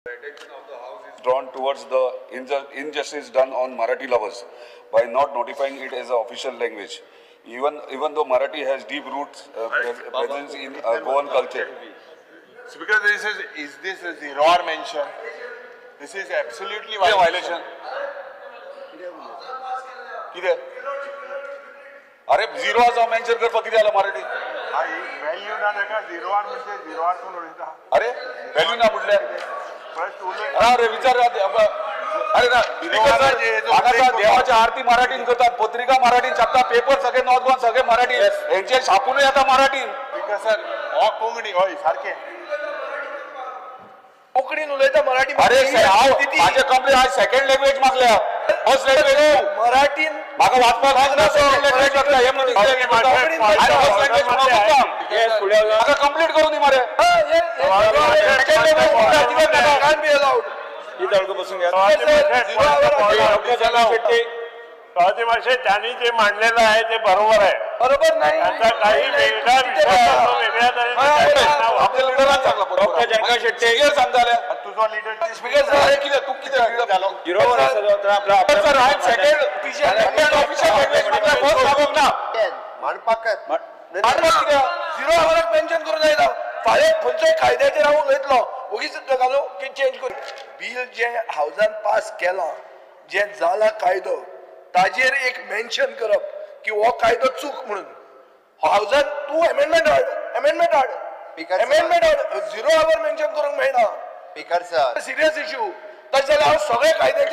The attention of the House is drawn towards the injustice done on Marathi lovers by not notifying it as an official language. Even though Marathi has deep roots presence in Goan culture. Speaker, is this a zero hour mention? This is absolutely violation. कितें? अरे zero आसा mention करपाक कितें जालां Marathi? Value ना ताका zero our म्हणजे zero our कोण उलयता? अरे व्हॅल्यू ना म्हटल्यार अरे विचार. अरे ना देवाची आरती मराठीन करतात, पत्रिका मराठीन छापता, पेपर सगळे नॉर्थ गोवन सगळे मराठी, हेंचे छापूनय येता मराठीन. सर हो कोंकणी हय सारकें कोंकणीन उलयता मराठी. अरे हांव म्हाजे कंप्लेन आज सेकंड लँग्वेज मागल्या, फर्स्ट लँग्वेज मराठीन म्हाका वाचपाक लागना. सेकंड लँग्वेज मागल्या हे म्हणून फर्स्ट लँग्वेज म्हाका कंप्लीट करून दी मरे. सेकंड लँग्वेज माशे त्यांनी जे मांडलेलं आहे ते बरोबर आहे. बरोबर नाही त्यांचा काही वेगळा वेगळ्या आपल्या लिडरान सांगला बरोबर. शेट्टी सांगताले तुझो लिडर स्पीकर सर कितें तूं कितें सर हांवें सेकंड ऑफिशियल लँग्वेज म्हटल्यार फर्स्ट सांगूंक ना. मांडपाक कितें झिरो आवराक मेन्शन करून जायना. फाल्यां खंयच्याय कायद्याचेर हांव उलयतलो ओगीच घालूं की चेंज करूं. बील जें हावजान पास केलां जें जाला कायदो ताजेर एक मेन्शन करप की हो कायदो चूक म्हणून हावजान तूं एमेंडमेंट हाड, एमेंडमेंट हाड, एमेंडमेंट हाड. झिरो our mention करूंक मेळना. Speaker sir serious issue. तशें जाल्यार हांव सगळे कायदे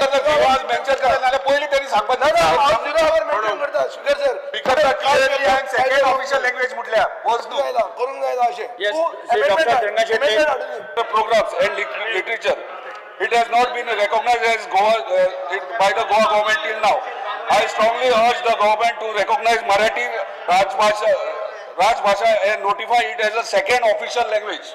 मेन्शन करता जाल्यार पयलीं तेणी सांगपाक ना. हांव झिरो our mention करता. Speaker sir second official language म्हटल्या करूंक जायना अशें. Programs and literature. It has not been recognized as Goa by the Goa government till now. I strongly urge the government to recognize Marathi Rajbhasha and notify it as a second official language.